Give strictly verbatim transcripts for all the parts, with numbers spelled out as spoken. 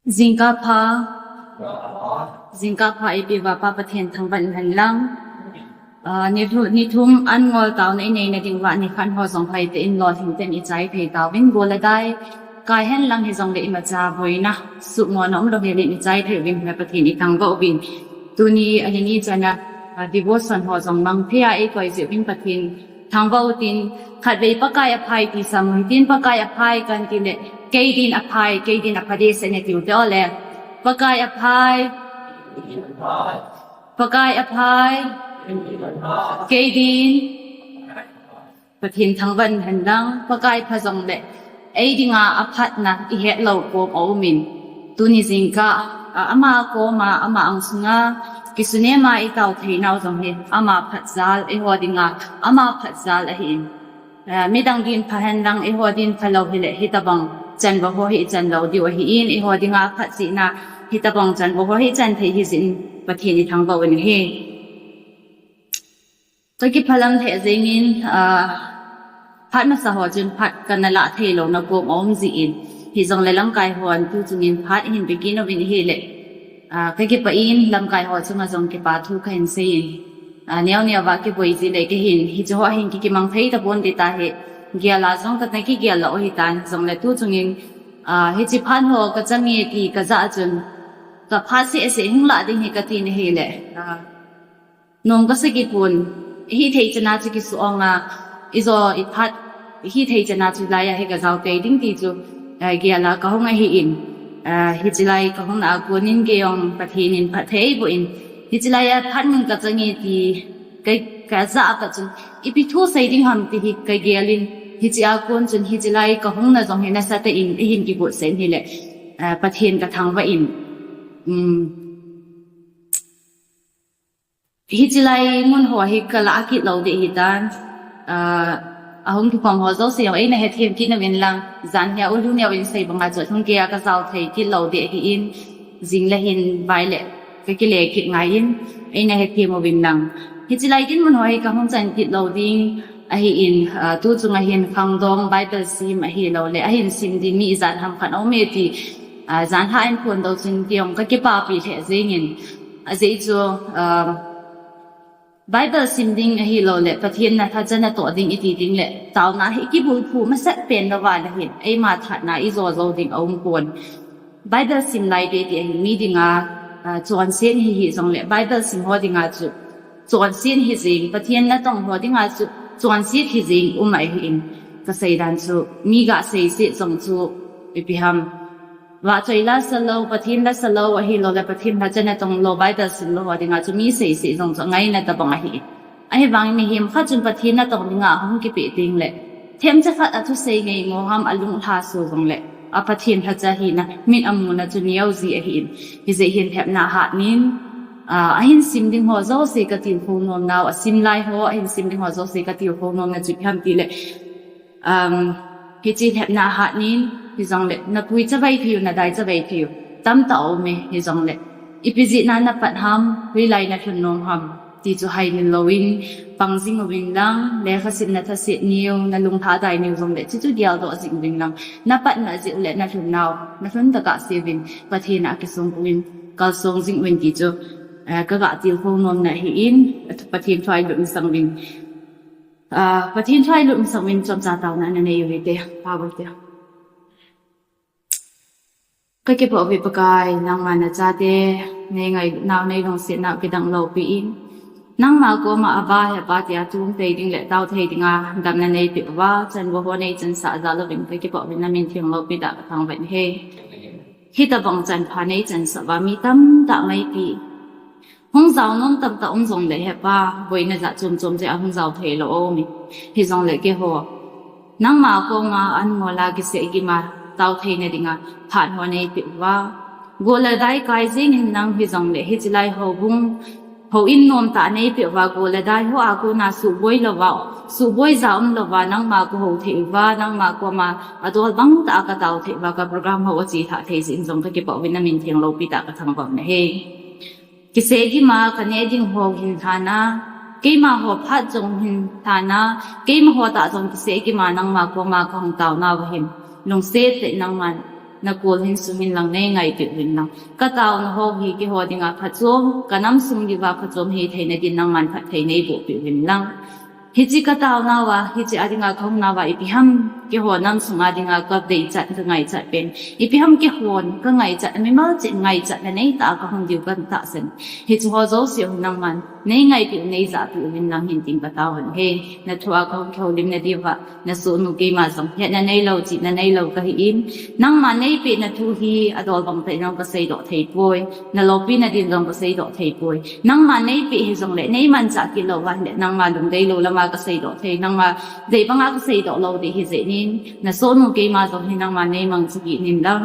Jingkah pha, jingkah pha eipeuva Pa Pathen thangvah in hen lang. Ah, ni thu-, ni thum an ngol taona inei na diuva ni khat ho jong hoitah in lolhing tah in ichai thei tauvin, gol le dai kai hen lang hijongle imacha boina, sumona umlou hel in ichai thei uvin, Pathen ithangvah uvin. Tuni ani ni chana, ah, devotion ho jong mang thei a eikoi jeh uvin Pathen thangvah utin, khatvei Pakai aphai ti sam uhitin, Pakai aphai kan tile, kei din aphai, kei din apha dehset e tiu te ole. Pakai aphai, Pakai aphai, kei din Pathen thangvah in hen lang, Pakai pha jongle ei dinga aphatna ihet lou kom aumin. Tuni jingkah, a, ama koma, ama angsunga, kisune ma itao theinau jong hi, ama phat jal, eiho dinga, ama phat jal ahin. A, midang din pha hen lang, eiho din phalou hile, hitabang chanvo ho hi ichan lou diu ahin, eiho dinga phat jeh in, hitabang chanvo ho hi ichan thei hijeh in, Pathen ithangvah un ahi. Kakiphalam lheh jengin, ah, phat masa ho chun phat kana lah thei louna kom aum jeh in, hijongle lamkai hon tu chungin phat ihin pe kit uvin ahile, ah, kakipah in lamkai ho chunga jong kipa thu kahin seiyin, ah, neo neo va kiboi jeh le kahin, hiche ho hin kikimang thei tapon ti tahi, gel a jong kana kigel lou ahitan, jongle tu chungin, ah, hiche phat ho kachang e ti kajah a chun, kaphat seh seh hung lah ding hi kati na hile, ah, nom kasa kipon, hithei chana chu kisuh ong a, ijo iphat, hithei chana chu laiya hi kajao tei ding ti chu, eh, gel a kahung ahin, eh, hiche lai kahungna a konin kei jong Pathen in phatthei eiboh in, hiche laiya phat mun kachang e ti, ka, kajah a kachun, ipi thu sei ding ham ti hi kagel in, hiche a kon chun hiche lai kahungna jong hi nasatah in, eihin kigot sah in hile, eh, Pathen kathangvah in, um, hiche lai mun ho hi kalah kit lou ding ahitan, ah, ahung kikhom ho jouse jong eina hethem kit uvin lang, jan hia u lhun neo in sei banga chu athung keiya kajao thei kit lou ding ahin, jing le hin vai le kakile kit ngai in, eina hethem uvin lang. Hiche lai dinmun ho hi kahung chan kit lou ding ahin, ah, tu chunga hin khangdong Bible sim ahiloule, ahin sim ding mi ijat ham khat aume ti, ah, janhi in phondoh chun ti jong kakipapi lheh jengin, ajeh chu, ah, Bible sim ding ahiloule, Pathen na lhacha natoh ding iti ding le, taona hi kibulphu masat pen louva le hin, eima thahatna ijo jou ding aum pon. Bible sim lai te ti ahin mi dinga, ah, chonset hi hijongle, Bible sim ho dinga chu, chonset hijeng, Pathen natong ho dinga chu, chonset hijeng um ahin, kasei dan chu, mi ga seiset jong chu, ipi ham. Vahchoi la salou, Pathen la salou, ahiloule Pathen lhacha natong lou, Bible sim lou ho dinga chu mi seiset jong chu angaina tabang ahi. Ahivangin mihem khat chun Pathen natong dinga ahung kipeh tengle, themcha khat athusei ngeimo ham alunglhaso jongle, a Pathen lhacha hina min amuna chu neo ji ahin. Hijeh hin lhepna ahat in, ah, ahin sim ding ho jouse katilkhou nomnau, asim lai ho, ahin sim ding ho jouse katilkhou nomna chu ipi ham tile, um, hiche lhepna ahat in, hijongle, napui chavai thei u, nadai chavai thei u, tamtah aume, hijongle, ipi jeh a napat ham, hoilai nalhun nom ham ti chu haimil louvin, pang jing uvin lang, lekhasim nathaset niu, nalunglhadai niu jongle, chuchu geldoh jing uvin lang, napatna jeh u le nalhunnau, nalhun tah a seuvin, Pathen a kisong uvin, kalsong jing uvin ti chu, eh, kaga tilkhou nomna ahin, Pathen thu a ilut masang uvin, ah, Pathen thu a ilut masang uvin chomcha taona nanei u hite, pao hite. Kakipah uve Pakai, nangma nachate, neingailutnau, neilungsetnau kidang loupi in, nangma koma ava hepa tia tum tei ding le tao thei dinga damna neipeh uva, chanvo ho neichansah jal uvin kakipah uvin, namin theng loupi tah kathangvah in ahi. Hitabang chanpha neichansah uva mi tamtah maipi hung jao nom tamtah um jongle hepa, boina jat chom chom jeh a hung jao theilou aumin. Hijongle keiho, nangma koma an ngol a kiseh gim a tao theina dinga phat ho neipeh uva, gol le dai kai jengin nang hijongle hiche lai houbung, houin nomtah neipeh uva, gol le dai ho a kona suhboi louva, suhboi ja um louva, nangma kahou thei uva, nangma koma adol bangtah a katao thei uva, ka program ho achelhah thei jeh in jong kakipah uvin, namin theng loupi tah kathangvah in ahi. Kiseh gim a kaneh ding ho hin lhana, keima ho phat jong hin lhana, keima ho tah jong kiseh gim a nangma koma kahung taonauva hin, lungset tah in nangman Na kol hin sum in lang, nei ngaipeh uvin lang. Ka taona ho hi keiho dinga phachom, ka nam sung diuva phachom hi theina din nangman phatthei nei boh peh uvin lang. Hiche ka taonauva, hiche a dinga ka hung nauva, ipi ham keiho nam sunga dinga ka deichat, ka ngaichat pen, ipi ham keihon ka ngaichat, mimal cheh ngaichatna neitah a ka hung diu ka tahsan. Hiche ho jouse hi nangman nei ngaipeh u, nei japeh uvin lang, hin tin ka taovin ahi. Na thu a ka hung kihoulimna diuva, na sohnu keima jong hetna neilou, chihna neilou ka hi in, nangma neipeh na thu hi adol bang tah in jong ka seidoh thei poi, na loupina din jong ka seidoh thei poi. Nangma neipeh hijongle, nei manchah kit lou uva ahile, nangma lungdeilou lama ka seidoh thei, nangma dei banga ka seidoh lou ding ahi jeh in, na sohnu keima jong hi nangman nei mangcha kit in lang.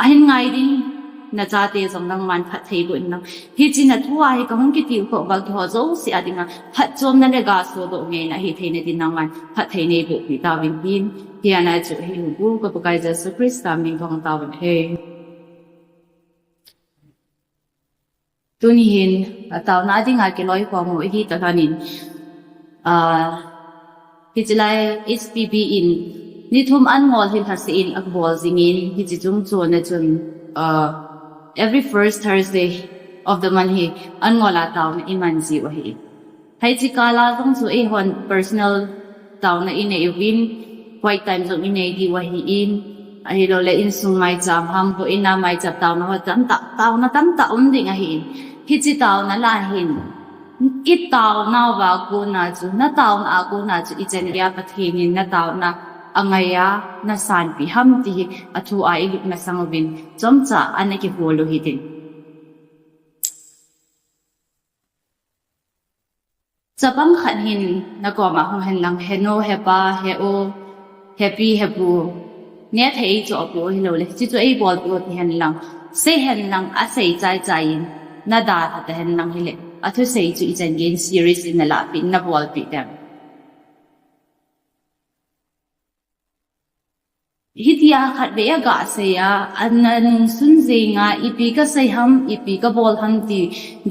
Ahin ngai ding na chate jong nangman phatthei boh in lang. Hiche na thu a hi ka hung kitilkhou uva, keiho jouse a dinga phatchomna le ga sodoh ngeina hi theina din nangman phatthei nei boh peh tauvin tin, hiche a chu hi hung gu ka Pakai Jesu Christa min ka hung taovin ahi. Tuni hin, a, taona a dinga kiloikhom u hi talhon in, a, hiche lai H P B in ni thum an ngol hi lhaseh in abol jing in, hiche chung chon a chun, a, every first Thursday of the month hi an ngol a taona i man jiu ahi. Hiche kal a jong chu eihon personal taona i nei uvin, quiet time jong i nei diu ahi in, ahilou le insung maicham ham, boina maicham taona ho tamtah, taona tamtah um ding ahi in. Hiche taona lah hin, i taonauva kona chu, na taona a kona chu ichan geiya Pathen in na taona angai a, na sanpeh ham ti hi a thu a i lut masang uvin, chomcha ana kihol u hitin. Chapang khat hin na koma hung hen lang, he nu, he pa, he u, he pi, he pu, neh thei eichoh peh u ahilou le, hiche chu eibolpeh u ti hen lang, sei hen lang, asei chai chai in, na dalha ta hen lang hile, a thusei chu ichan gei in serious in na lahpeh in, na bolpeh dem. Hitia khatvei a ga sei a, ana nungsun jing a, ipi ka sei ham, ipi ka bol ham ti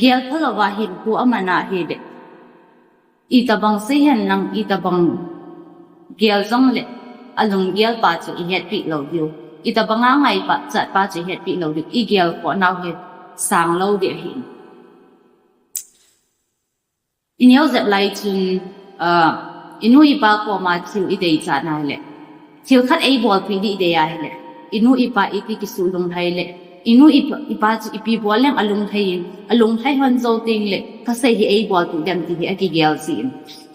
gel phalou a hinkho aman ahile, itobang sei hen lang, itobang gel jongle, alunggel pa chu i hetpeh lou diu. Itobang a ngaichat pa chu i hetpeh lou diu. I gelkhoh nau hi sang lou ding ahi. I neo jep lai chun, ah, i nu i pa koma thil i deichat na hile, thil khat eibolpeh ding i dei ahile, i nu i pa iti kisuh lunglhai le, i nu i pa, i pa chu ipi bol leng alunglhai in, alunglhai hon jou teng le, ka sei hi eibolpeh dem ti hi akigel jin.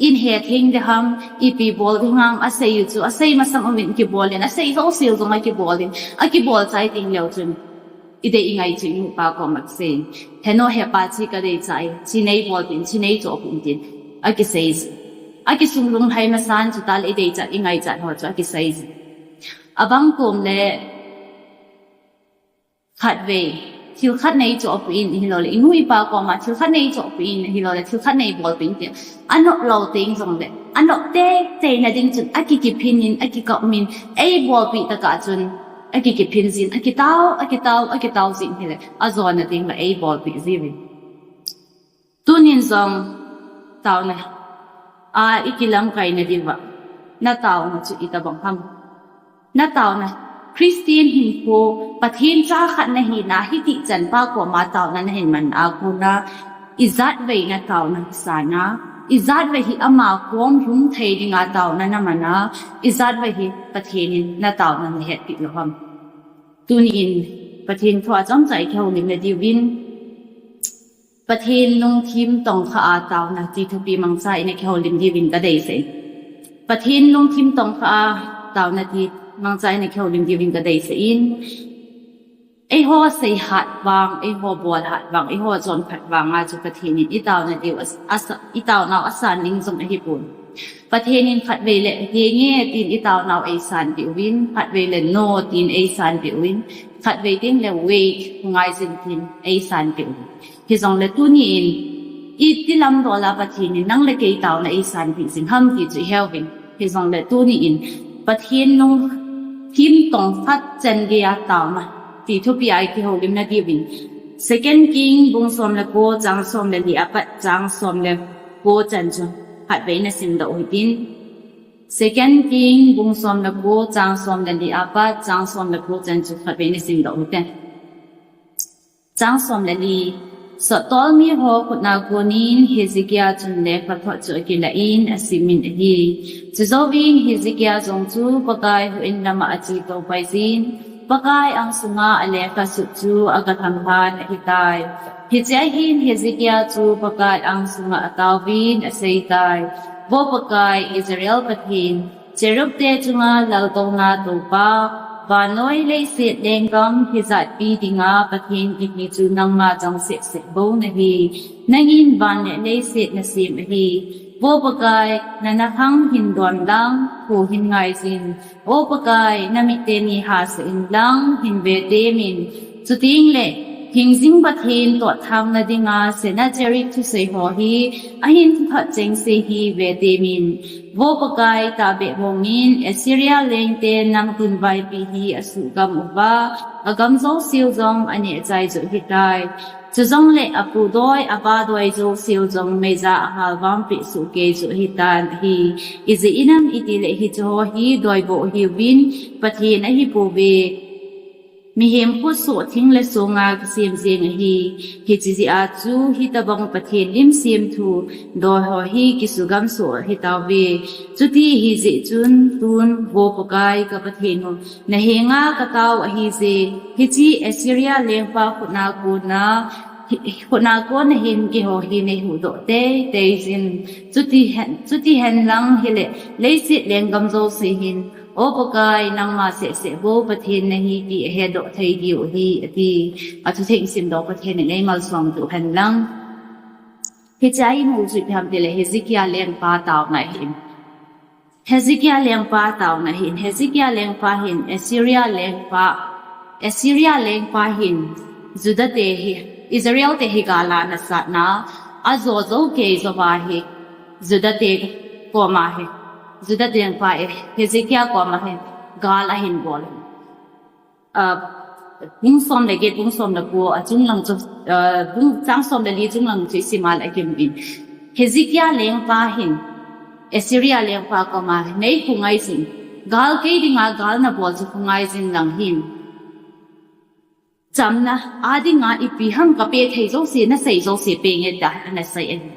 In he theng ding ham, ipi bol ding ham, asei u chu, asei masang uvin kibol in, asei jouse u jong akibol in, akibol chai teng leu chun, i dei i ngai chu i nu i pa koma kisei in, he nu he pa, hiche ka deichat e, hiche neibolpeh in, hiche neichohpeh in tin, akisei jin. Akisung lunglhai masan chu tah le i deichat, i ngaichat ho chu akisei jin. Abang kom le khatvei, thil khat neichohpeh in ahilou le, i nu i pa koma thil khat neichohpeh in ahilou le, thil khat neibolpeh in tin, anop lou teng jongle, anop teitei na ding chun, akikiphin in, akikap in, eibolpeh tah a chun, akikiphin jin, akitao, akitao, akitao jin hile, ajona teng le eibolpeh jiuvin. Tunin jong taona a i kilamkaina diuva, na taona chu itobang ham? Na taona, Christian hinkho, Pathen cha khat na hina, hitih chan pa koma taona na hin man a kona, ijatvei na taona hi san a, ijatvei hi ama kom lhung thei dinga taona na man a, ijatvei hi Pathen in na taona na hetpeh lou ham? Tunin Pathen thu a chomcha i kihoulimna diuvin, Pathen lungthim tongkha a taona ti thupi mangcha in i kihoulim diuvin ka deisah in. Pathen lungthim tongkha a taona ti mangcha in i kihoulim diuvin ka deisah in. Eiho seihat vang, eiho bolhat vang, eiho chonphat vang a chu Pathen in i taona diu a, a, i taonau asan ding jong ahipon. Pathen in khatvei le henge tin i taonau eisanpeh uvin, khatvei le no tin eisanpeh uvin, khatvei teng le wait, ngaijin tin eisanpeh uvin. Hijongle tunin, iti lamdol a Pathen in nang le kei taona eisanpeh jing ham ti chu i heuvin. Hijongle tunin, Pathen lungthim tongkha chan geiya taona ti thupi a i kihoulimna diuvin, Second King bung som le ko, chang som le li apat chang som le ko chan chu khatvei na simdoh u hitin. Second King bung som le ko, chang som le li apat chang som le ko chan chu khatvei nasim doh ute. Chang som le li. Sottol mi ho khutna konin Hezekiah chun lekhathot chu akilah in asimin ahi. Chujouvin Hezekiah jong chu Pakai houin lama achetou paijin, Pakai angsunga alekha sut chu agalhamlhan ahitai. Hichea hin Hezekiah chu Pakai angsunga ataovin aseitai, Vo Pakai, Israel Pathen, cherubte chunga laltouna toupa, vannoi leiset lenggam hijatpi dinga Pathen kihi chu nangma chang sehseh bou nahi. Nangin van le leiset nasem ahi. Vo Pakai, nana khang hin don lang, kho hin ngaijin. O Pakai, namit teni hahsa inlang, hin vetemin. Chutengle, hingjing Pathen tohthang nadinga Sennacherib thusei ho hi, ahin thuthat chengse hi vetemin. Vo Pakai, tahbeh mongin Assyria lengte nangtin vaipi hi asuhgam uva, agam jouseu jong aneh chai joh hitai. Chujongle apudoi, apadoi jouseu jong meija ahalvangpeh sohkei joh hitan ahi. Ijeh inem itile hicheho hi doiboh hiuvin, Pathen ahipouve. Mihem khutsoh thing le songa kisem jeng ahi. Hiche jeh a chu hitobang Pathen lim semthu doiho hi kisugam soh hitauve. Chuti ahijeh chun tun Vo Pakai ka Pathen u, nahenga katao ahije, hiche Assyria lengpa khutna kona, khutna kona hin keiho hi neihuhdoh teitei jin. Chuti hen, chuti henlang hile leiset lenggam jouse hin, O Pakai, nangma sehseh bou Pathen nahi ti ahedoh thei diu ahi, ati. Athutheng simdoh Pathen in eimalsom uhen lang. Hichea imu chu ipi ham tile Hezekiah lengpa taona ahin. Hezekiah lengpa taona ahin. Hezekiah lengpa hin Assyria lengpa, Assyria lengpa hin Judah te hi, Israel te hi gala anasatna, ajo jou kei jouva hi, Judah te koma hi, Judah lengpa e, Hezekiah koma hi gal ahin bol. Bung som le get, bung som le ko achung lang chu, bung chang som le li chung lang chu isim a le akimun. Hezekiah lengpa hin Assyria lengpa koma, nei khongai jin, gal kei dinga gal nabol chu khongai jin lang hin, chamna adinga ipi ham kapeh thei jouse, nasei jouse penge tia anasei ahi.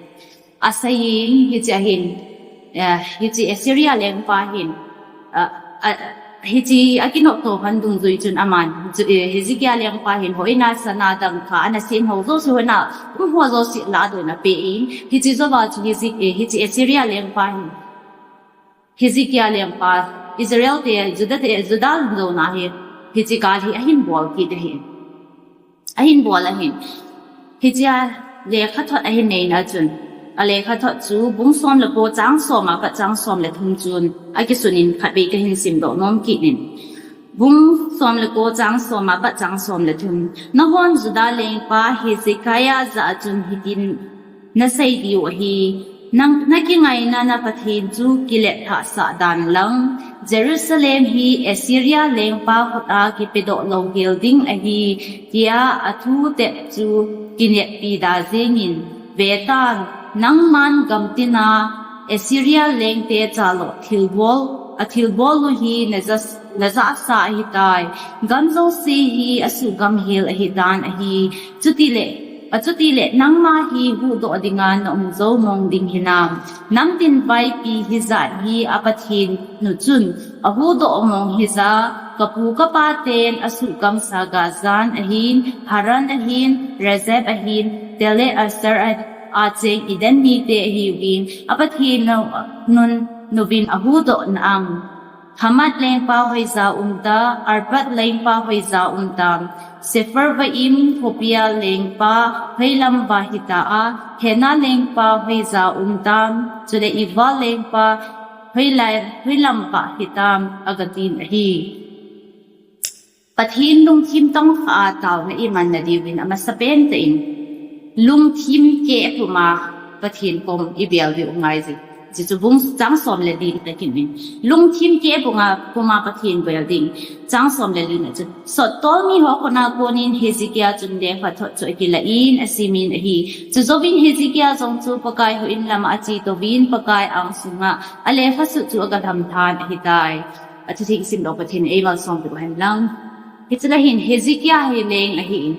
Aseiyin hichea hin, hiche Assyria lengpa hin, hiche akinoh tohon dungjui chun aman, Hezekiah lengpa hin houin a sana dangka anasem ho jouse, houin a umho jouse ladohna apen, hiche jouva chu hiche Assyria lengpa hin Hezekiah lengpa, Israel te, Judah te, Judah lamjouna hi, hiche gal hi ahin bol kit ahi. Ahin bol ahin. Hichea lekhathot ahin neina chun, alekhathot chu bung som le ko chang som apat chang som le thum chun akisunin khatvei kahin simdoh nom kit in. Bung som le ko chang som apat chang som le thum. Nahon Judah lengpa Hezekiah jah a chun hitin nasei diu ahi, nakingaina na Pathen chu kiletsah dan lang, Jerusalem hi Assyria lengpa khuta kipedoh louhel ding ahi, tia athu tep chu kineppi da jengin. Vetan, nangman gamtina Assyria lengte chaloh thilbol, athilbol u hi najahsa ahitai. Gam jouse hi asuhgam hel ahitan ahi. Chutile, achutile nangma hi huhdoh dinga naum jou mong ding hinam? Namtin vaipi hijat hi aPathen nu chun ahuhdoh mong hija, kapu kapaten asuhgamsa Gozan ahin, Haran ahin, Rezeph ahin, Telath-assar a cheng Eden mite ahiuvin, aPathen nun nuvin ahuhdoh nam? Hamath lengpa hoija umtam, Arpad lengpa hoija umtam? Sepharvaim khopia lengpa hoilam uva hita a, Hena lengpa hoija umtam, chule Ivvah lengpa hoilam uva hitam, agatin ahi. Pathen lungthim tongkha a taona imanna diuvin amasapen tah in, lungthim keh puma Pathen kom ibel diu angaije. Chuchu bung chang som le li na kin in. Lungthim keh puma, puma Pathen bel ding. Chang som le li na chu. Sottol miho khut a konin Hezekiah chun lekhathot chu akilah in asimin ahi. Chujouvin Hezekiah jong chu Pakai houin lama ache touvin Pakai angsunga alekha sut chu agalham than ahitai. Athutheng simlou Pathen in eimalsom peh uhen lang. Hiche lai hin Hezekiah hi leng ahin.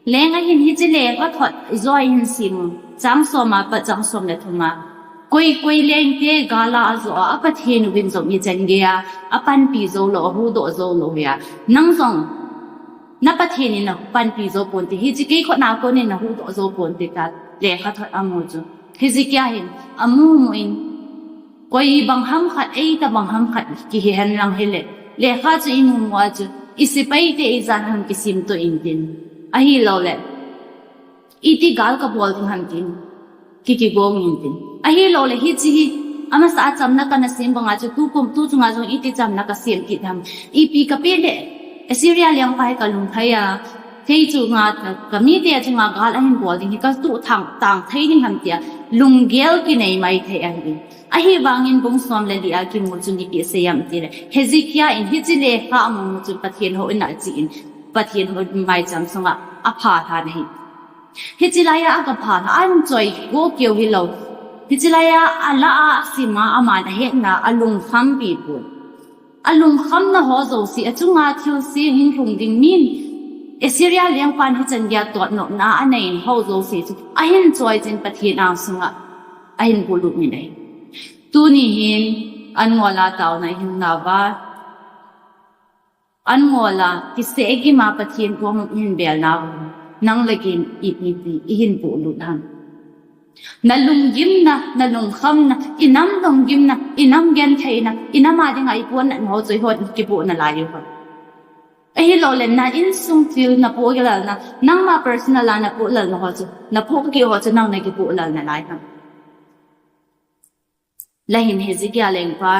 Leng ahin hiche lekhathot ijoi hin sim u. Chang som apat chang som le thum a. Koi, koi lengte gal a ajo a, a Pathen uvin jong ichan gei a, apanpi jou lou, ahuhdoh jou lou hi a. Nang jong, na Pathen in napanpi jou ponte, hiche kei khut a konin nahuhdoh jou ponte tia lekhathot amu chu. Hezekiah hin, amu mu in, koi bang ham khat, eitobang ham khat, kihe hen lang hile. Lekha chu imu mu a chu, isepaite ijat ham kisimto intin. Ahilouleh. Iti gal kabol ding ham tin. Ki, kigong intin. Ahilouleh hiche hi. Amasa a chamna kana sem banga chu tukum, tu chunga jong iti chamna kasem kit ham. Ipi kapeh le. Assyria lengpa hi kalung thei a. Thei chunga ka, kamite chunga gal ahin bol ding hi katuh thang, tang thei ding ham tia. Lunggel kinei maithei ahi. Ahivangin bung som le li a kimu chu ipi asei ham tile. Hezekiah in hiche lekha amu mu chun Pathen houin a ache in. Pathen hou maicham sunga apha tha ahi. Hiche laiya agapha lha, ahin choi go keu hilou. Hiche laiya alah a asima aman ahetna alungkham pi pon. Alungkhamna ho jouse, achunga thilse hung lhung ding min. Assyria lengpan hichan geiya totnopna anei in ho jouse chu. Ahin choi chin Pathen angsunga. Ahin bulut min ahi. Tuni hin anmola taona ihin nauva. Anmola, kiseh gima Pathen kom ihin bel nau. Nang le kei in ipi ipi, ihin bulut ham. Nalunggimna, nalungkhamna, inam lunggimna, inam gentheina, inam a dinga ipuhnatna ho chu eihon kipoh nalai u ham. Ahilouleh na insung thil napoh lelna, nangma personal a napoh lelna ho chu, napoh keh ho chu nang nakipoh lel nalai ham. Lahin Hezekiah lengpa.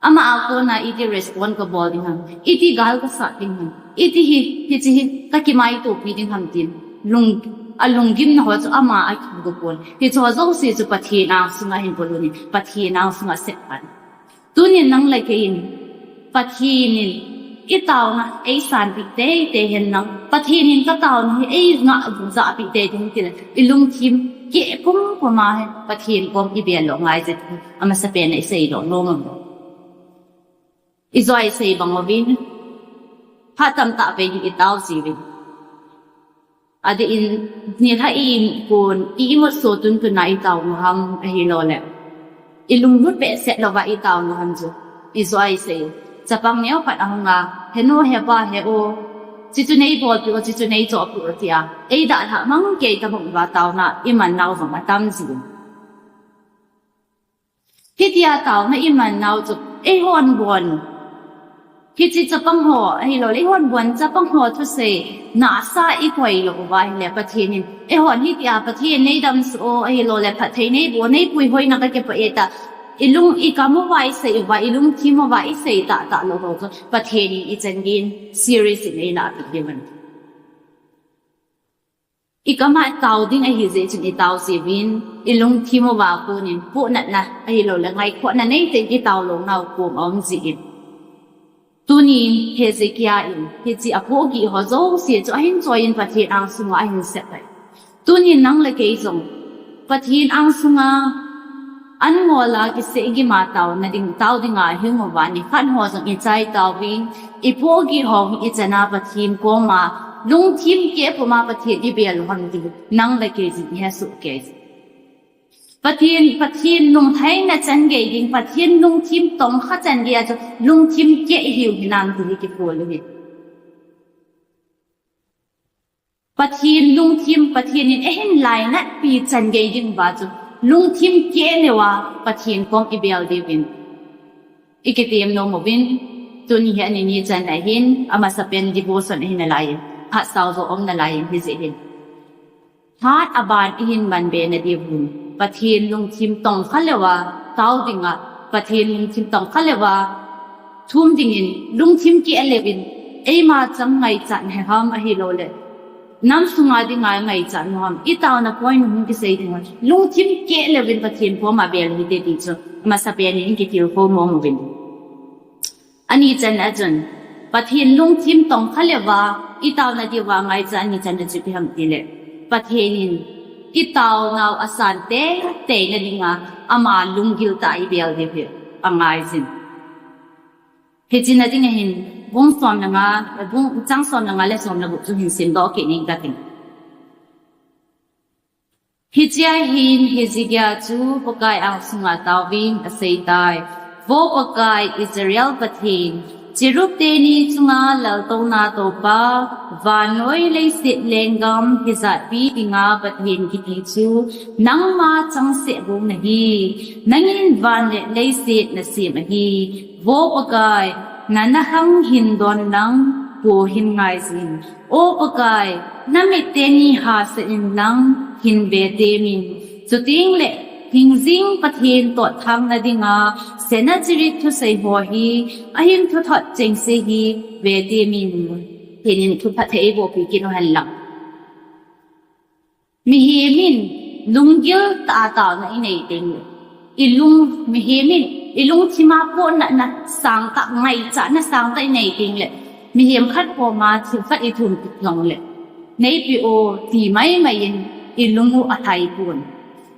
Ama a kona iti respond kabol ding ham. Iti gal kasat ding ham. Iti hi, hiche hi, kakimaitopi ding ham tin. Lung, alunggimna ho chu ama a kigo pon. Hiche ho jouse chu Pathen angsunga hin bulut in. Pathen angsunga sep pan. Tunin nang le kei in. Pathen in itaona eisanpi teitei hen lang. Pathen in kataona hi eingah jahpi teitei hen tile. Ilungthim keh pumpuma hi Pathen kom ibel lou ngai jeh. Amasapen a isei lou nom am. Ijoi sei bang uvin. Phat tamtah vei hi itao jiuvin. Adeh in, nilhah i-im kon, i-imut so tuntuna itao u ham, ahilouleh. Ilunglut behseh louva itao u ham chu. Ijoi sei. Chapang neo khat ahunga, he nu, he pa, he u. Chuchu neibolpeh u, chuchu neichohpeh u tia. Eidalhah mang kei tabang uva taona, iman nau jong atam jin. Hitia taona iman nau chu, eihon bon. Hiche chapang ho, ahilouleh, eihon bon chapang ho thusei, nasa ikoi lou uva ahile Pathen in. Eihon hitia Pathen neidamsah o, ahilouleh, phatthei neiboh, neipuihoina kakipah e ta. Ilung, ikam uva isei uva, ilungthim uva isei tahtah lou ho chu, Pathen in ichan geiyin, serious in eilahpeh diu ahi. Ikam a tao ding ahi jeh chun itao jiuvin, ilungthim uva konin, puhnatna, ahilouleh, ngaikhohna neitah in itao lou nau kom aum jin. Tunin, Hezekiah in, hiche apohgih ho jouse chu ahin choi in Pathen angsunga ahin sep ahi. Tunin nang le kei jong, Pathen angsunga, anmola kiseh gima taona ding, tao dinga hing uva nikhat ho jong ichai tauvin, ipohgih ho ichan a Pathen koma, lungthim keh puma Pathen ibel u ham ti, nang le kei jong ihesoh kei. Pathen, Pathen lungtheina chan gei ding, Pathen lungthim tongkha chan gei a chu, lungthim keh ihiu hinam ti hi kiphol u ahi. Pathen lungthim, Pathen in eihin lainatpi chan gei ding uva chu, lungthim keh leuva, Pathen kom ibel diuvin. Ikitem nom uvin, tuni hi ani ni chan ahin, amasapen devotion ahi nalaiyin, phatsau jo um nalaiyin, hijeh hin. Phat aban ihin manbe nadiuvin, Pathen lungthim tongkha leuva, tao dinga, Pathen lungthim tongkha leuva, thum dingin, lungthim keh leuvin, eima chang ngaichat he ham ahilouleh. nam sunga dinga ngaichat nu ham, i taona point hung kisei ding ham. Lungthim keh le uvin Pathen koma bel hite ti chu, amasa pen in kitilkhou mong uvin. Ani channa chun, Pathen lungthim tongkha le uva, i taona diuva ngaichat ani channa chu ipi ham tile, Pathen in i taonau asan teitei na dinga, ama lunggil tah a i bel diu hi angaijin. Hiche na ding ahin, bung som le nga, bung chang som le nga le som le gup chu hin simdoh kit ning kating. Hichea hin Hezekiah chu Pakai angsunga taovin aseitai. Vo Pakai Israel Pathen, cherub teni chunga laltouna toupa, vannoi leiset lenggam hijatpi dinga Pathen kiti chu nangma changseh bou nahi. Nangin van le leiset nasem ahi. Vo Pakai, nana hang hin don lang, kho hin ngaijin. O Pakai, namit teni hahsa in lang, hin ve temin. Chuteng le, hingjing Pathen tohthang na dinga, Sennacherib thusei ho hi, ahin thuthot chengse hi, ve temin. Pathen in thupha thei eiboh pi kit uhen lang. Mihem in lunggil tah a taona inei teng le, i lung, mihem in i lungthim a pohnatna sangtah, ngaichatna sangtah inei teng le, mihem khat koma thil khat i thum kit jongle, neipe o ti maimai in i lung u alhai pon.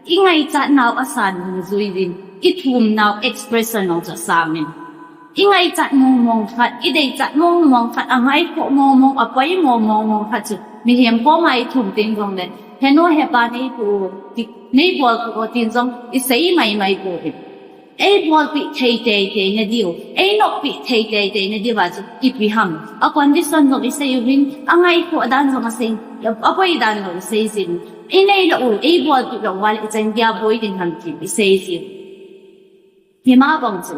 I ngaichatnau asan dungjuiyin, i thumnau expression u chu asangin. I ngaichat mongmong khat, i deichat mongmong khat, angaikhoh mongmong, apoimo mongmong khat chu mihem koma i thum teng jongle, henu hepa neipe o, ti, neibolpeh o tin jong i sei maimai poi. Eibolpeh thei teitei na diu, einopeh thei teitei na diuva chu ipi ham. A condition jong i sei uvin, angaikhoh dan jong asei, apoi dan jong i sei jin. I neilou u, eibolpeh lou uva le ichan geiya boi ding ham ti i sei jin. Hima bang chu,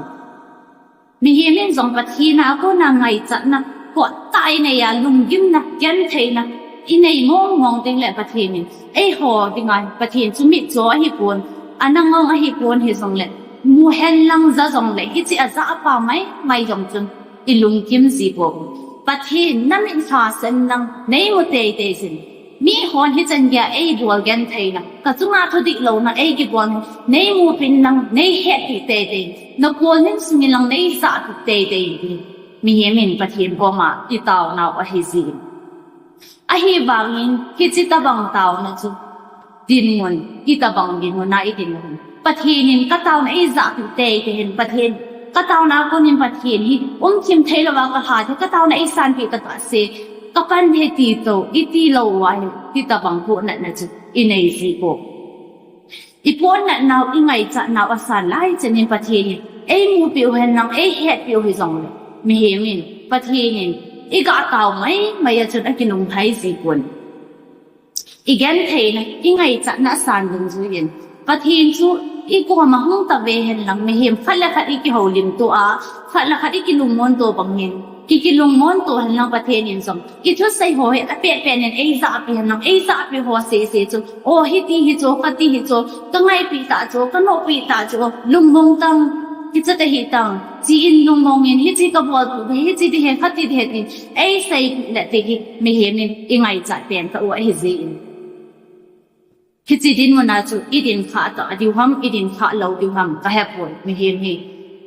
mihem in jong Pathen a kona ngaichatna, kottah inei a, lunggimna, gentheina inei mongmong teng le Pathen in eiho dinga Pathen chu mitcho ahipon, ana ngong ahipon, hijongle muhen lang ja jongle, hiche a ja pa maimai jong chun i lungkim ji poi. Pathen, namit hahsa in lang neimu teitei jin. Mihon hichan geiya eibol gentheina, kachunga thudihlou na eikibolna, neimupin lang, neihetpeh teitei, nakolnin sungin lang neijahpeh teitei, ti mihem in Pathen koma i taonau ahi jin. Ahivangin hiche tobang taona chu dinmun, hitobang dinmun a i dinmun, Pathen in kataona eijahpeh teitei hin, Pathen, kataona konin Pathen hi umthim theilouva kahat hi, kataona eisanpeh takah se, kapan hi ti tou, iti lou uva hi, hitobang pohnatna chu inei ji poi. I pohnatnau, i ngaichatnau asan lai chanin Pathen in eimupeh u hen lang, eihetpeh u hijongle, mihem in, Pathen in i gah tao maimai a chun akilungthai ji pon. I gentheina, i ngaichatna asan dungjuiyin, Pathen chu i koma hung tave hen lang, mihem khat le khat i kihoulimto a, khat le khat i kilungmonto bangin, ki, kilungmonto hen lang Pathen in jong i thusei ho hi apehpeh in eijahpeh hen lang, eijahpeh ho sese chu, o, hiti hichu, kati hichu, kangaipeh tah chu, kanopeh tah chu, lungmong tang, hichu kahitang, tin lungmongin, hiche kabolpeh hi, hiche ding ahi, kati ding ahi tin eiseipeh le ti hi mihem in i ngaichat pentah u ahi jin. Hiche dinmun a chu i dinkhah tah diu ham, i dinkhah lou diu ham, kahepoi, mihem hi.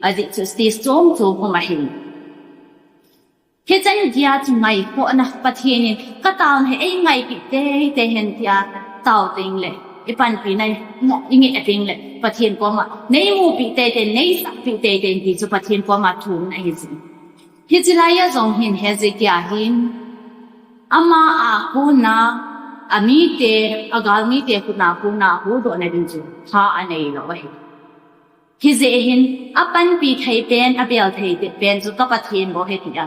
Ajeh chu stage chom chom um ahi. Hichan geiya chu ngaikhohna, Pathen in kataona hi eingaipeh teitei hen tia tao teng le, i panpina i ngeh teng le, Pathen koma neimupeh teitei, neijahpeh teitei ti chu Pathen koma thumna ahi jin. Hiche laiya jong hin Hezekiah hin ama a kona, amite, agalmite kona, kona huhdohna ding chu tha aneilou ahi. Hijeh hin apanpi thei pen, abel thei pen chu ka Pathen bou ahi tia,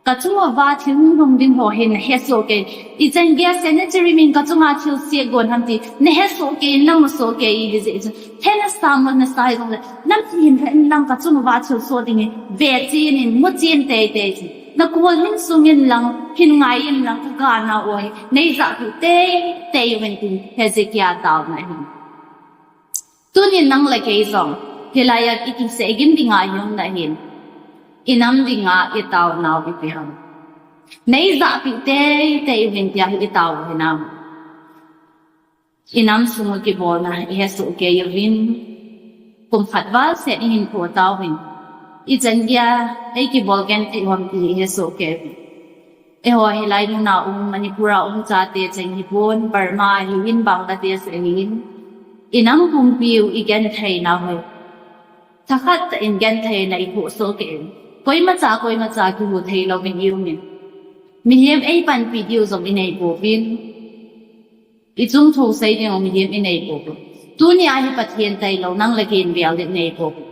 kachunguva thil hung lhung ding ho hi nahesoh kei. Ichan geiya Sennacherib in kachunga thilse agon ham ti nahesoh kei, namusoh kei, hijeh chun thena sa mo nasa hijongle, namtin hen lang kachunguva thilsoh ding hi vechen in, muchen teitei in, nakolnin sungin lang hin ngaiyin lang, kagana u hi neijahpeh teitei uvin tin Hezekiah taona ahi. Tunin nang le kei jong hilaiya i kisei gim dinga i umna hin, i nam dinga i taonau ipi ham? Nei jahpih teitei uvin tia hi i tao u hinam? I nam sung u kibolna i hesoh kei uvin, kum khat val seh i hinkho tao uvin, i chan geiya ei kibol genthei u ham ti i hesoh kei uvin. Eiho hilai mun a um, Manipur a um chate cheng hipon, Burma ahin, Bangladesh ahin, i nam pumpi u i genthei nau hi thakhat tah in genthei na i khohsah kei uvin. Koima cha, koima cha kihu thei louvin i um in. Mihem ei panpi diu jong i nei pouvin. I chung thu sei ding u mihem i nei pouvin. Tuni a hi Pathen tailou nang le kei in bel ding i nei pouvin.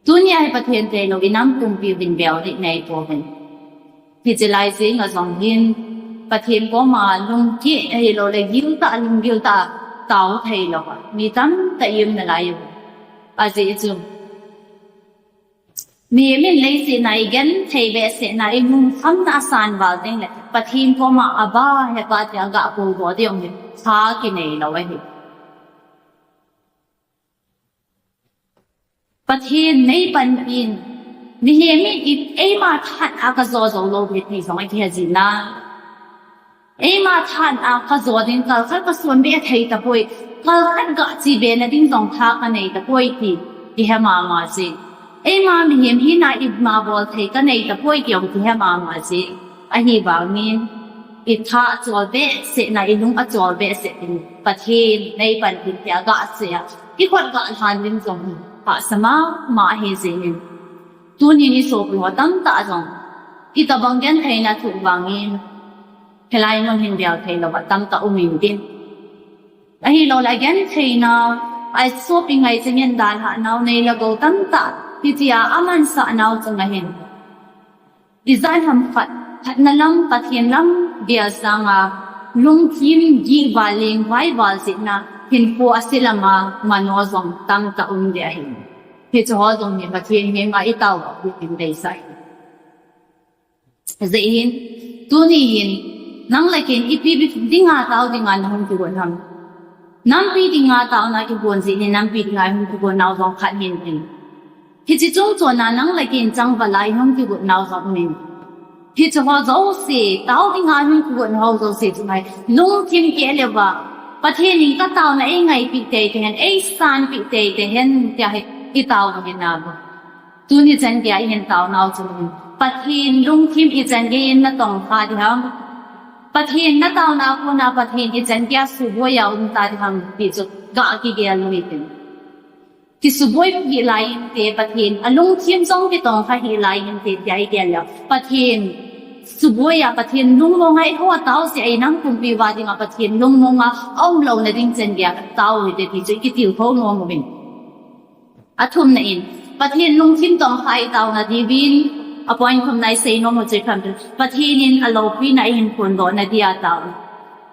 Tuni a hi Pathen tailou i nam pumpi uvin bel ding i nei pouvin. Hiche lai jeng a jong hin Pathen koma lungkeh ahilou le gil tah, lunggil tah a tao thei lou a mi tamtah i um nalai u. Ajeh chu mihem in leiset a i genthei behseh na, i lungkhamna asan val teng le Pathen koma Abba, Hepa tia ga koudoh ding u hi tha kinei lou ahi. Pathen nei panpi in, mihem in i, eima thahat a ka jo jou lou hi ti jong i kihe jin a. Eima thahat a ka jo ding, kal khat ka sonbe thei tapoi, kal khat ga chibe na ding jong tha ka nei tapoi ti, kihe mama jin. Eima mihem hina ima bol thei ka nei tapoi ti jong kihe mama jin. Ahivangin, i tha achol behseh na, i lung achol behseh in, Pathen nei panpi in tia ga sei a, i khut ga lhan ding jong hi hahsa mama ahi jengin. Tunin i sopi ho tamtah jong i tobang genthei na thoh vangin, hilai mun hin bel thei lou a tamtah um in tin. Ahilou le genthei na, i sopi ngai chengin dalhah nau nei le gou tamtah hitia amansah nau chunga hin, ijat ham khat, phatna lam, Pathen lam bia sanga, lungthim gihval, lengvai val jeh na, hinkho ase lama mano jong tamtah um ding ahi. Hiche ho jong hi Pathen henga i tao u hin deisah ahi. Ajeh hin, tuni hin, nang le kei in ipi dinga tao dinga na hung kigon ham? Nampi dinga taona kigon jeh in, nampi dinga hung kigon nau jong khat hin tin. Hiche chungchon a nang le kei in changval a i hung kigot nau jong um in. Hiche ho jouse, tao dinga hung kigot nau jouse chunga hi lungthim keh leuva, Pathen in ka taona ei ngaipeh teitei hen, ei sanpeh teitei hen, tia hi i tao u hinam? Tuni chan geiya i hin tao nau chu um in. Pathen lungthim i chan geiyin na tong kha ding ham? Pathen na taona a kona Pathen i chan geiya suboi a um ta ding ham ti chu ga kigel u hitin. Kisuboi hih lai inte, Pathen a lungthim jong kitong kha hih lai inte, tia i gel leh, Pathen suboi a, Pathen lungmong a, eiho tao jeh a i nam pumpi uva dinga Pathen lungmong a aum louna ding chan geiya tao u hite ti chu i kitilkhou nom uvin. Athumna in, Pathen lungthim tong kha i taona diuvin, a point thumna i sei nom u chu ipi ham, Pathen in aloupina i hin phondoh na dia taona.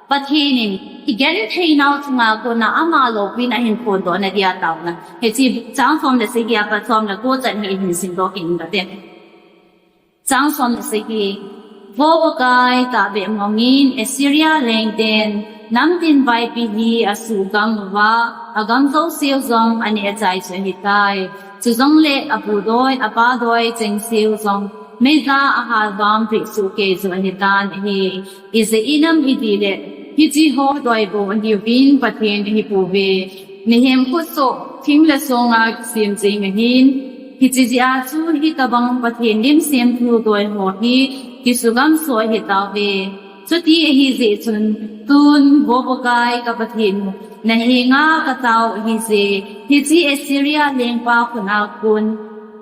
Pathen in i genthei nau chunga kona ama loupina i hin phondoh na dia taona. Hiche chang som le sagi a pat som le ko chan hi i hin simdoh kit inge. Chang som le sagi. Vo Pakai, tahbeh mongin Assyria lengten namtin vaipi hi asuhgam uva, agam jouseu jong aneh achai chu ahitai. Chujongle apu doi, apa doi chengseu jong meija ahalvam peh sohkei chu ahitan ahi. Ijeh inem itile, hiche ho doi bou ahiuvin Pathen ahipouve. Mihem khutsoh, thing le songa kisem jeng ahin, hiche jeh a chu hitobang Pathen lim semthu doi ho hi kisugam soh ahitauve. Chuti ahi jeh chun, tun, Vo Pakai ka Pathen u, na henga ka tao u ahije, hiche Assyria lengpa khut a kon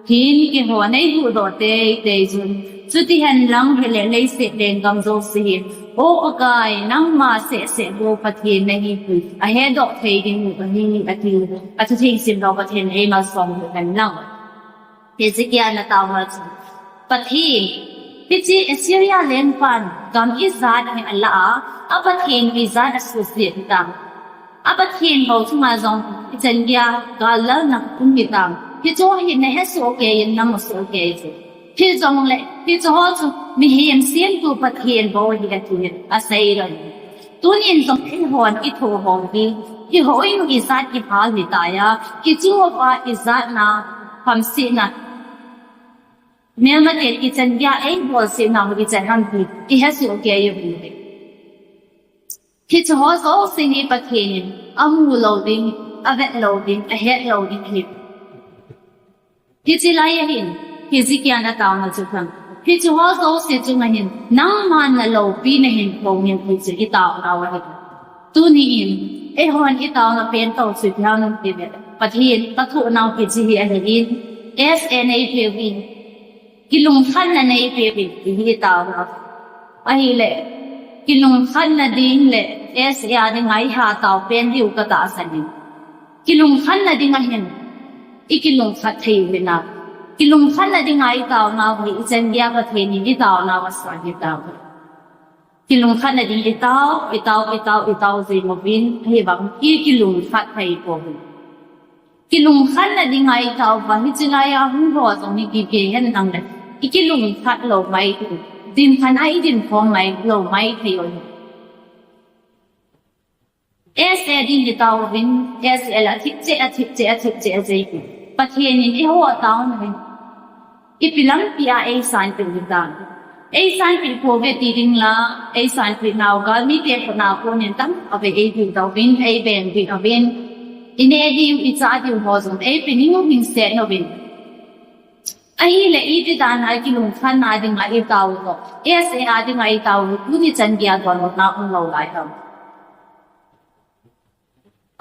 hin keiho nei huhdoh teitei un. Chuti henlang hile leiset lenggam jouse hin, O Pakai, nangma sehseh bou Pathen nahi ti ahetdoh thei ding u ahi, ati. Athutheng simlou Pathen in eimalsom u henlang. Hezekiah in atao u chu, Pathen, hiche Assyria lengpan gam ijat hi alah a, a Pathen u ijat asuhset hitam. A Pathen bou chunga jong ichan geiya gallalna um hitam. Hicheho hi nahe sohkei in namu sohkei chu. Hijongle, hicheho chu mihem semtu Pathen bou ahi atin asei lou. Tunin jong eihon ithoh ho hi, ihouin u ijat ihal hitai a, ichung uva ijat na hamsetna Melmaten ichan geiya eibolseh nau hi ichan ham ti ihet soh kei u ahi. Hiche ho jouse hi Pathen in amu lou ding, avet lou ding, ahet lou ding ahi. Hiche lai ahin, Hezekiah in ataona chu khan, hiche ho jouse chunga hin, nangman naloupi nahin phong in, hiche itaonau ahi. Tuni in, eihon itaona pen tou chu ipi ham ti le, Pathen kathoh nau hiche hi ahin, S A neipeuvin, kilungkhatna neipeuvin, ti hi itaonau. Ahile, kilungkhatna ding le S A a dinga iha tao pen diu katahsan in. Kilungkhatna dinga hin, ikilungkhat thei u hinam. Kilungkhatna dinga itaonau hi, ichan geiya Pathen in itaonau asan ahitai. Kilungkhatna ding itao, itao, itao, itao jing uvin, ahivang ikilungkhat thei pouvin. Kilungkhatna dinga itao uva, hiche laiya hung ho jong hi kikei hen lang le, ikilungkhat lou mai thei. Dinkhana idin khom mai lou mai thei u ahi. S A ding itao uvin, S A la athip cheh, athip cheh, athip cheh, ajei. Pathen in eiho ataona hi ipi lampia eisanpeh u hitam. Eisanpeh pouve ti ding la, eisanpeh nau galmite khut a konin tamtah vei eipeh tauvin, eibeng peh uvin. Ineh diu, ichah diu ho jong eipe ning u hingset uvin. Ahile iti dan a kilungkhatna dinga itao u, S A a dinga itao u, tuni chan geiya donbutna um lou lai ham.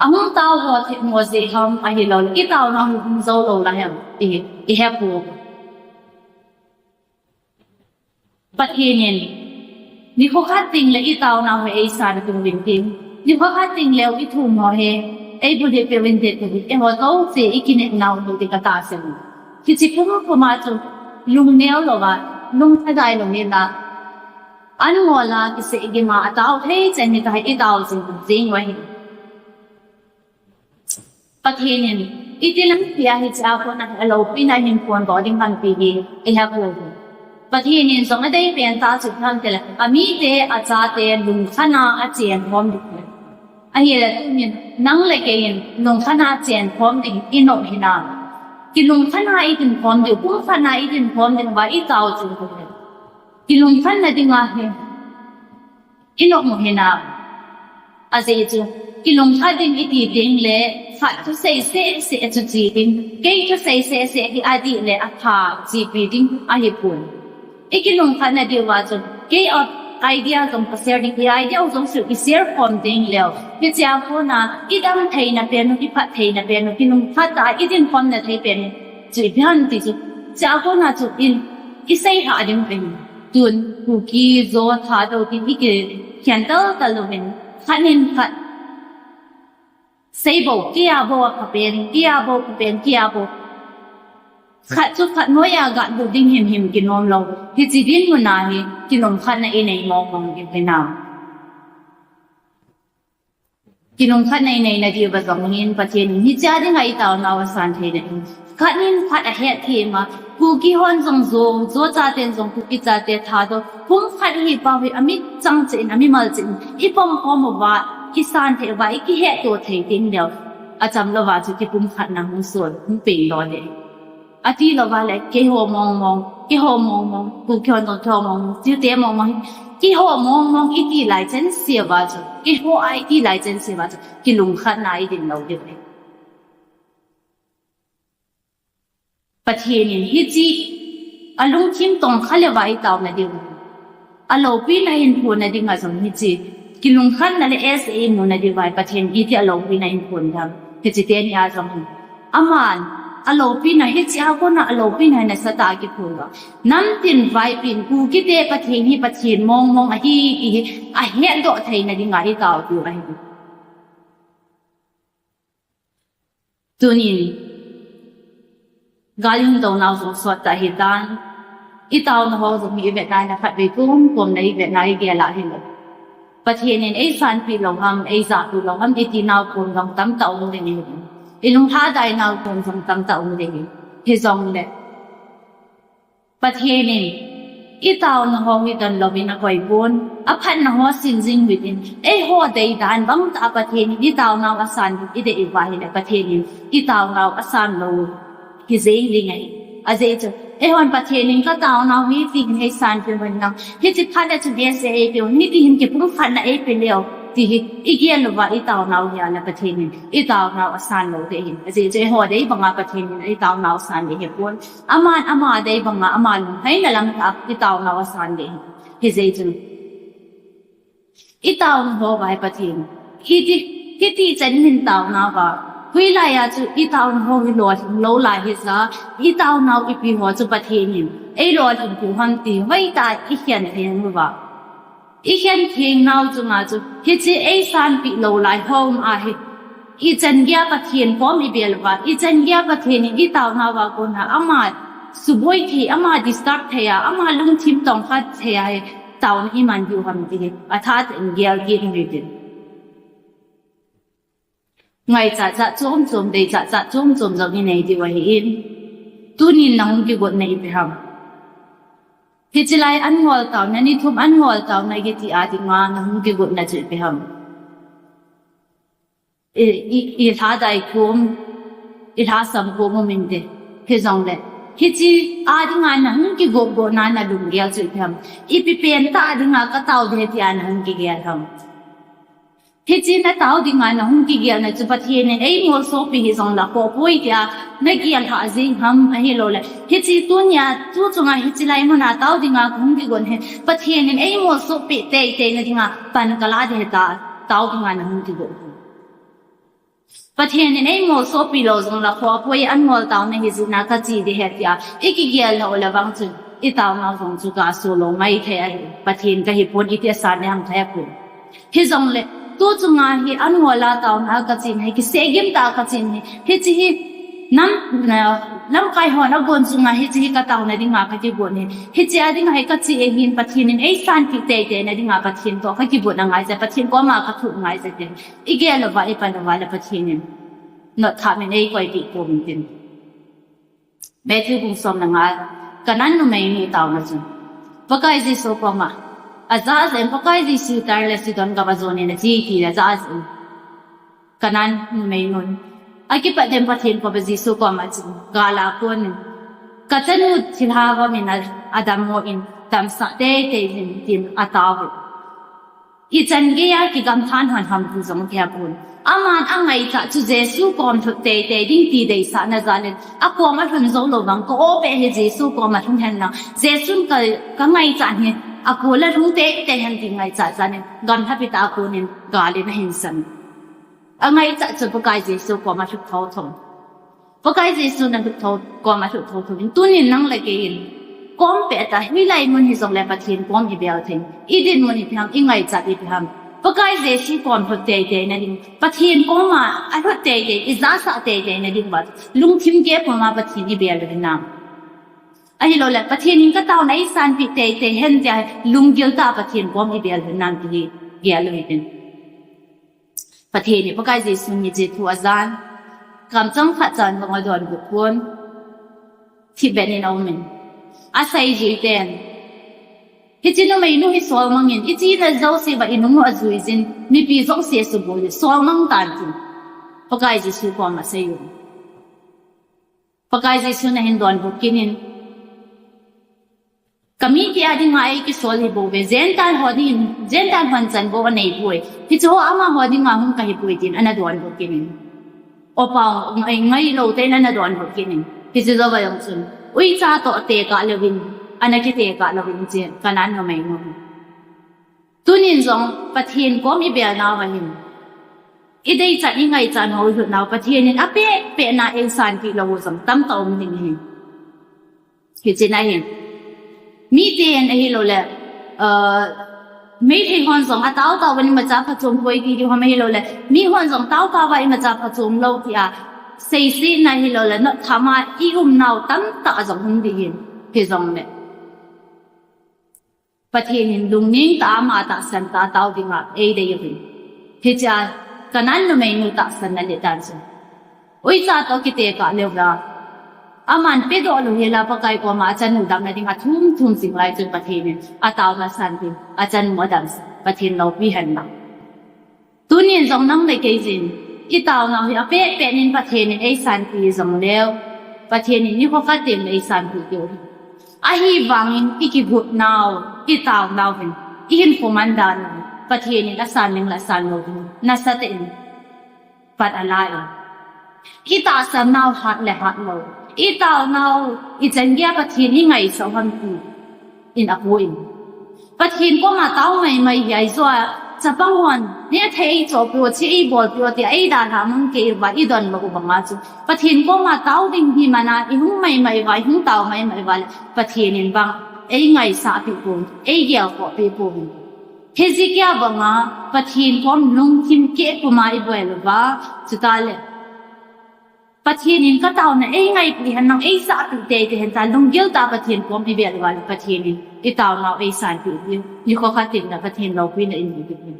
Ahung tao ho themmo jeh ham ahilou le, itaonau hi hung jou lou lai ham, i, ihet pouve. Pathen in, nikho khat ding le itaonau hi eisanpeh uvin tin, nikho khat ding le ithum ho hi eibulhit peh uvin tin, eiho jouse ikinepnau hi ti katahsan in. Hiche kum puma chu lungneo louva, lungthim dai lou hela, an ngol a kisei gim a atao thei chan hitia hi itao jing jing u ahi. Pathen in iti lampia hichea kona hi aloupina hin phondoh ding ham ti hi ihet pouve. Pathen in jong adei pen tah chu ipi ham tile, amite, achate lungkhatna a achen khom ding. Ahile tunin nang le kei in lungkhatna a chen khom ding inom hinam. Kilungkhatna a idin khom diu, pumkhatna a idin khom diu va itao chu. Kilungkhatna dinga hi inom u hinam. Ajeh chu, kilungkhat ding iti teng le, khat thusei seh seh chu che ding, kei thusei seh seh hi adih le apha chepi ding ahipon. Ikilungkhatna diuva chun, kei a idea jong ka share ding, kei idea u jong chu i share khom ding leu. Hichea kona, idam theina pen u, iphat theina pen u, kilungkhat a idin khomna thei pen u chu ipi ham ti chu. Chea kona chu in, isei lhah ding pen. Tun, Kuki, Zo, Thadou tin ikikhen taltal uvin, khat in khat sei bou, kei a bou a phapen, kei a bou phapen, kei a bou. Khat chu khat noiya gatlut ding himhim kinom lou. Hiche dinmun a hi, kilungkhatna inei mong mong ding hinam. Kilungkhatna inei nadiuva jong hin, Pathen in hichea dinga itaonau asan theina ding. Khat in khat ahet thei ma, Kuki hon jong Zo, Zo chaten jong Kuki chate Thadou, pumkhat hi pau hi amit chang cheh in, amimal cheh in, ipom khom uva, isan thei uva, ikihetto thei ding leu. Acham louva chu kipumkhatna hung sol, hung peng lou ding. Ati louva le, keiho mong mong, keiho mong mong, Kuki hon jong keiho mong mong, chute mong mong, keiho mong mong, iti lai chan seuva chu, keiho a iti lai chan seuva chu, kilungkhatna idin lou diu ahi. Pathen in hiche, alungthim tongkha leuva itaona diu. Aloupina hin phonna dinga jong hiche, kilungkhatna le S A imuna diuva Pathen in iti aloupina hin phon ding ham. Hiche teni a jong hin. Aman, aloupina hichea kona aloupina nasatah a kiphon uva. Namtin vaipin Kukite Pathen hi Pathen mong mong ahi, ti hi, ahetdoh theina dinga itao diu ahi. Tunin, gal ihung dounau jong sot tah ahitan. Itaona ho jong hi ivet nai na khatvei kum kum na ivet nai igel a hilou. Pathen in eisanpi lou ham, eijahpi lou ham, itinau kum jong tamtah um ding ahi. Ilungthim dainau kum jong tamtah um ding ahi. Hijongle, Pathen in, itaona ho hi donlouvin akoipon, aphatna ho sin jing uvin, eiho deidan bangtah a Pathen in itaonau asan uvin idei uva ahile Pathen in, itaonau asan lou, hijeng ding ahi. Ajeh chu, Eihon Pathen in ka taonau hi ti hin ei sanpeh uvin lang, hiche phat le chun ei se ei pe u, hiti hin kipumkhatna ei pe leu, ti hi i gel uva i taonau hi a le Pathen in i taonau asan lou ding ahi. Ajeh chu eiho dei banga Pathen in i taonau asan ding ahipon. Aman ama dei banga ama lungheina lam tah a i taonau asan ding ahi. Hijeh chun i taona ho uva hi Pathen, hiti, hiti chan in taona uva, hoilai a chu i taona ho hi lolhing lou lai hija, i taonau ipi ho chu Pathen in ei lolhing piu ham ti hoitah a i khen theng uva. I khen theng nau chunga chu hiche ei sanpeh lou lai ho um ahi. I chan geiya Pathen kom i bel uva, i chan geiya Pathen in i taonau va kona ama suboi thei, ama disturb thei a, ama lungthim tongkha thei a hi taona i man diu ham ti hi atha tah in gel kit u hitin. Ngaichat chom chom, deichat chom chom jong i nei diu ahin. Tunin na hung kigotna ipi ham? Hiche lai an ngol taona, ni thum an ngol taona kiti a dinga na hung kigotna chu ipi ham? I, i, i lhadai khom, i lhasam khom um inte. Hijongle, hiche a dinga na hung kigot gotna na lunggel chu ipi ham? Ipi pen tah a dinga ka tao ding tia na hung kigel ham? Hiche na tao dinga na hung kigelna chu Pathen in ei molsopi hijongle khoh poi tia na gel lhah jeng ham, ahilouleh hiche tunia tu chunga hiche lai muna tao dinga ka hung kigot hi Pathen in ei molsopi teitei na dinga pan ka la ding ahi tia tao dinga na hung kigot ham? Pathen in ei molsopi lou jongle khoh poi, an ngol taona hi jeh a ka che ding ahi tia i kigel lou le vang chun i taonau jong chu gaso lou ngai thei ahi. Pathen ka hipon i ti asan ding ham ka hepon. Hijongle tu chunga hi an ngol a taona ka che hi, kisei gim tah a ka che hi, hiche hi nam, na, lamkai hon agon chunga hiche hi ka taona dinga ka kigot hi, hiche a dinga hi ka che ahin, Pathen in ei sanpeh teitei na dinga Pathen toh ka kigot angai jeh, Pathen koma ka thum angai jeh ti i gel uva i pan uva le Pathen in notthap in ei koipeh pon tin. Matthew bung som le nga, Canaan numeinu taona chu Pakai Jesu koma ajah jeh in, Pakai Jesu Tyre le Sidon gam a jon in ache ti le ajah jeh in, Canaan numeinun akipat in Pathen koma Jesu koma chun gal a kon in, ka chanu thilha vom in a, adammo in damsah teitei in tin atao u. I chan geiya kigamthan hon ham ti jong thei pon. Aman angaichat chu Jesu kom lhut teitei ding ti deisahna jal in, akom alhun jou lou vang ka o peh hi Jesu kom alhung hen lang, Jesun ka, ka ngaichat hi akol a lhung teitei hen ti ngaichat jal in, gamlhapi tah a kon in gal in ahin san. Angaichat chu Pakai Jesu kom alhut thotho. Pakai Jesu na lhut tho, kom alhut thotho in, tunin nang le kei in kom peh tah a, hoilai mun hijongle Pathen kom i bel thei. I dinmun ipi ham, i ngaichat ipi ham? Pakai Jesu kom lhut teitei na ding, Pathen koma alhut teitei, i jahsah teitei na ding uva lungthim geh puma Pathen i bel u hinam? Ahilouleh Pathen in ka taona ei sanpeh teitei hen tia lunggil tah a Pathen kom i bel u hinam ti hi gel u hitin. Pathen in Pakai Jesun hiche thu ajan, kamchang khat chan bang adonbut pon, thipbeh in aumin. Asei jui ten, hiche numeinu hi solmang in, i chena jouse uva i nung u ajui jin, mipi jouse asuboi, solmang tan tin Pakai Jesu koma asei u. Pakai Jesun ahin donbut kit in, ka mite a dinga ei kisol hi bouve, Gentile ho ding, Gentile hon chan bou anei poi. Hiche ho amaho dinga hung kahi poi tin ana donbut kit in. Opa, ngai, ngailou tah in ana donbut kit in. Hiche jouva jong chun, uicha toh tekah louvin, ana kitekah louvin hiche Canaan numeinu hi. Tunin jong Pathen kom i bel nau ahin, i deichat i ngaichat ho i lhut nau Pathen in apeh peh na ei sanpeh lou u jong tamtah um ding ahi. Hiche na hin, miten ahilouleh, uh, Meitei hon jong ataotao uva imacha phachom poi ti diu ham ahilouleh, mihon jong taotao uva imacha phachom lou tia seisetna ahilouleh notthap a i um nau tamtah jong um ding ahin, hijongle Pathen in lungning tah a ama tahsan tah a tao dinga eidei uvin. Hichea Canaan numeinu tahsanna le dan chu, uicha toh kitekah leuva, aman pedoh lou hela Pakai koma achanu damna dinga thum thum jing lai chun Pathen in ataona asan tin achanu adamsah, Pathen loupi hen lang. Tunin jong nang le kei jin, i taonau hi apeh peh in Pathen in eisanpi jongleu, Pathen in nikho khat teng le eisanpi diu ahi. Ahivangin i kigotnau, i taonau hin, i hinkho mandan u, Pathen in asan leng le asan lou hin, nasatah in pan alai. I tahsannau hat le hat lou, i taonau, ichan geiya Pathen i ngaisah u ham ti in apoh in. Pathen koma tao maimai hi ahi joh a, chapang hon, neh thei eichohpeh u, thi eibolpeh u, tia eidalhah mang kei uva, i donlou u banga chu. Pathen koma tao ding hi mana, i hung maimai uva, i hung tao maimai uva le, Pathen in bang, eingaisahpeh pon, eigelkhohpeh pon. Hezekiah banga, Pathen kom lungthim keh puma i bol uva, chutah le. Pathen in ka taona eingaipi hen lang, eisahpi teitei hen tia, lunggil tah a Pathen kom i bel uva le Pathen in i taonau eisanpi diu. Nikho khat in na Pathen loupina i mu diu.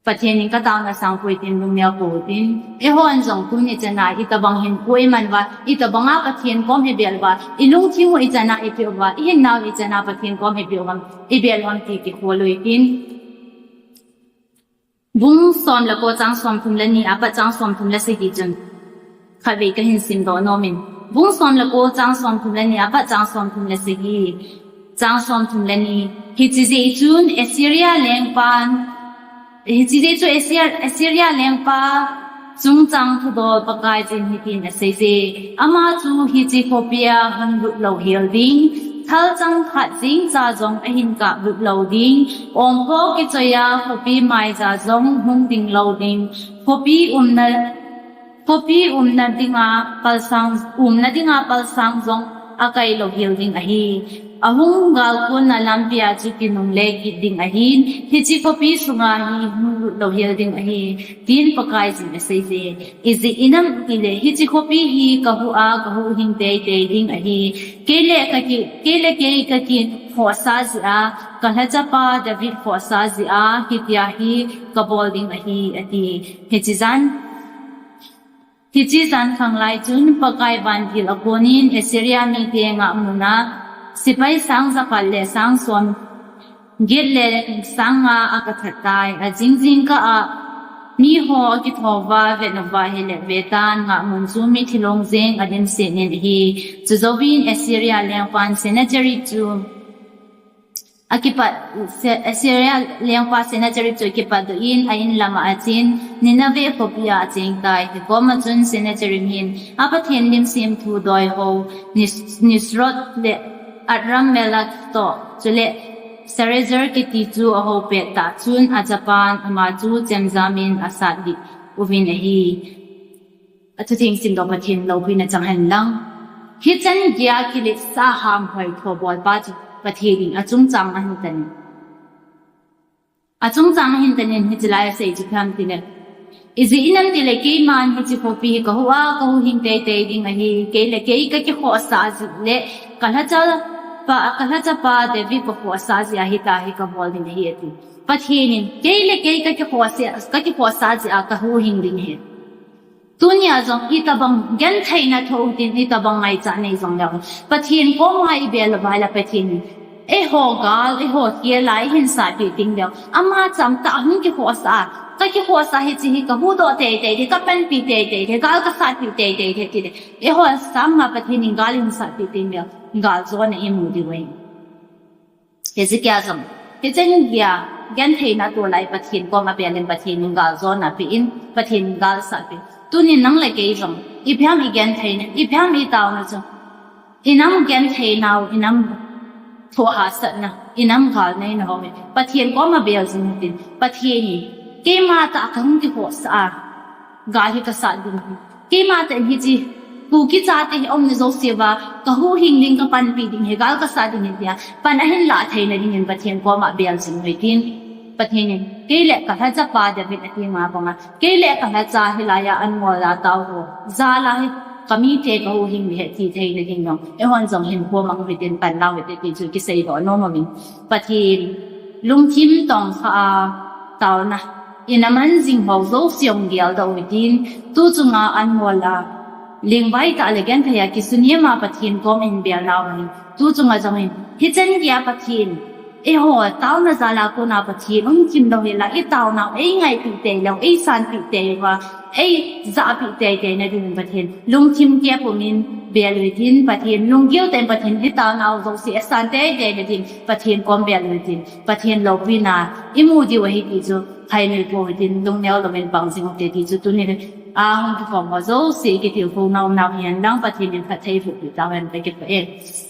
Pathen in ka taona sangpoi tin lungneo pou hitin. Eihon jong tuni chan a itobang hinkho i man uva, itobang a Pathen kom i bel uva, i lungthim u ichan a i peh uva, i hinnau ichan a Pathen kom i peh uva, i bel uva ti kikhol u hitin. Bung som le ko chang somthum le ni apat chang somthum le sagi chun khatvei kahin simdoh nomin. Bung som le ko chang somthum le ni apat chang somthum le sagi, chang somthum le ni. Hiche jeh chun Assyria lengpan, hiche jeh chun Assyria, Assyria lengpa chungchang thudol Pakaiyin hitin aseiye. Ama chu hiche khopia hung lut louhel ding, thalchang khat jeng cha jong ahin kap lut lou ding, ompho kichoiya khopi maija jong hung ding lou ding, khopi umna, khopi umna dinga palsang, umna dinga palsang jong akai louhel ding ahi. Ahung galkonna lampia chu kinungle kit ding ahin, hiche khopi sunga hi hung lut louhel ding ahi, tin Pakaiyin aseiye. Ijeh inem itile hiche khopi hi kahuh a, kahuhhing teitei ding ahi. Kei le kaki, kei le kei kakikhohsah jeh a, kalhachapa David khohsah jeh a, hitia hi kabol ding ahi, ati. Hiche jan, hiche jan khanglai chun Pakai vantil akonin Assyria mite ngahmuna sepai sang jakhat le sang som get le sang nga akithat tai. Ajing jingkah a miho akithouva vet uva hile vetan, ngahmun chu mithi long jeng adimset in ahi. Chujouvin Assyria lengpan Sennacherib chu akipat, Se-, Assyria lengpa Sennacherib chu akipatdoh in a-in lama achen, Nineveh khopia acheng tai. Hikoma chun Sennacherib hin a Pathen lim semthu doiho Nis-, Nisroch le Adrammelech toh, chule Sharezer kiti chu ahou pet tah chun achapan ama chu chemjamin asat lih uvin ahi. Athutheng simdoh Pathen loupina chang hen lang. Hichan geiya kiletsah hamhoi thobolpa chu Pathen in achungchang ahin tanin. Achungchang ahin tanin hiche lai asei chu ipi ham itile. Ijeh inem itile keiman hiche khopi hi kahuh a, kahuhhing teitei ding ahi, kei le kei kakikhohsah jeh le, kalhachapa, kalhachapa David kakhohsah jeh a hitia hi kabol ding ahi ati. Pathen in, kei le kei kakikhohsah, kakikhohsah jeh a kahuhhing ding ahi. Tunia jong itobang gentheina thoh utin, itobang ngaichat nei jongleu, Pathen koma ibel uva le Pathen in eiho gal, eiho khel a eihin satpeh ding leu, ama chamtah hung kikhohsah a, kakikhohsah hiche hi kahuhdoh teitei ding, kapanpi teitei ding, gal kasatpeh teitei ding tile, eiho sanga Pathen in gal eihin satpeh ding leu, galjona imu diu ahi. Hezekiah jong, hichan geiya gentheina tolai Pathen koma abelin, Pathen in galjona apen, Pathen in gal asatpeh. Tunin nang le kei jong ipi ham igentheina, ipi ham itaona chu, inam gentheinau, inam thohhahsatna, inam galneina ho hi Pathen koma bel jing utin, Pathen in keima tah kahung kikhohsah a gal hi kasat ding ahi. Keima tah in hiche Kuki chate hi aumna jousea kahuhhing ding, kapanpi ding ahi, gal kasat ding ahi tia pan ahin lah theina dingin Pathen koma bel jing uhitin. Pathen in, kei le kalhachapa David ati ma banga, kei le kalhacha hilaiya anmol a taoho jal a hi kamite kahuhhing ding ahi ti theina ding jong eihon jong hinkho mang uhitin, pan lau hite ti chu kiseidoh nom uvin. Pathen lungthim tongkha a taona ina man jing ho jouse hung geldoh uhitin, tu chunga anmol a lengvai tah le genthei a kisuniam a Pathen kom in bel nau ahi. Tu chunga jong in, hichan geiya Pathen, eiho taona jal a kona Pathen um thim louhel a, itaonau eingaipi teilou, eisanpi tei uva, ei jahpeh teitei na ding Pathen lungthim kep pumin bel utin, Pathen lunggil tah in Pathen i taonau jouse asan teitei na ding Pathen kom bel utin, Pathen loupina i mu diu ahi ti chu khainei pou hitin, lungneo louvin pang jing ute ti chu tunin a hung kikhom ho jouse i kitilkhou nau nau hihen lang Pathen in phatthei boh peh tauhen, ka kipah e.